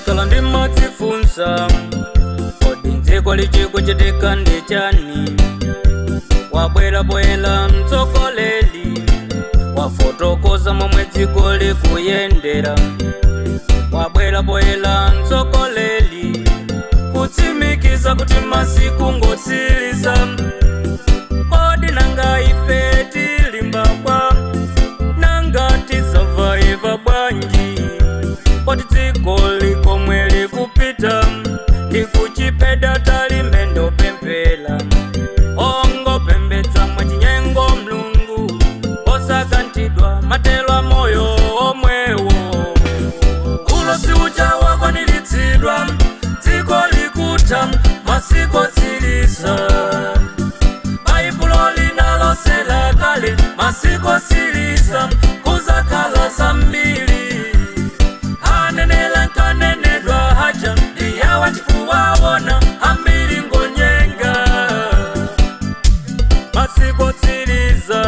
Ndikakhala ndimadzifunsa, kodi dziko lichikuchitika ndi chani? Wabwera poyera mtsogoleri, wafotokoza momwe dziko likuyendera. Wabwera poyera mtsogoleri, kutsimikiza kuti masiku ngotsiriza. Kodi nanga ife tilimba bwa? Nanga tisurvive bwanji? Kodi dziko likomwe likupita ndikuchipeda? Talimbe ndopempela ongopembedza mwachinyengo mlungu osakantidwa matelo a moyo omwewo. Ulosi uja wakwaniritsidwa, dziko likutha, masiku otsiriza. Baibulo linalosela kale, masiku otsiriza kuzakhala zambiri. Anenela nkanenedwa haja iyawa tikuwaona ambiri ngonyenga, masiku otsiriza,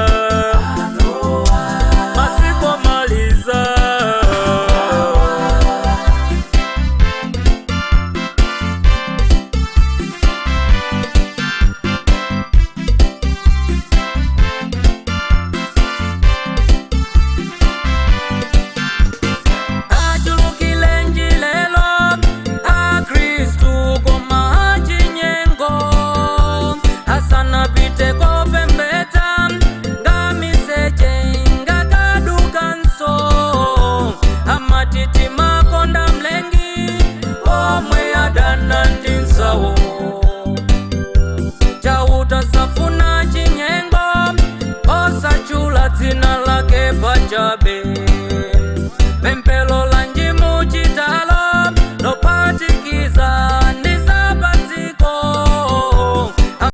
masiku omaliza. Achulukile njilelo akristu koma achinyengo asanapite kopembedza ngamiseche ngakadukanso amatiti makonda mlengi omwe adana ndi nzawo. Chauta safuna chinyengo, osachula dzina lake pachabe.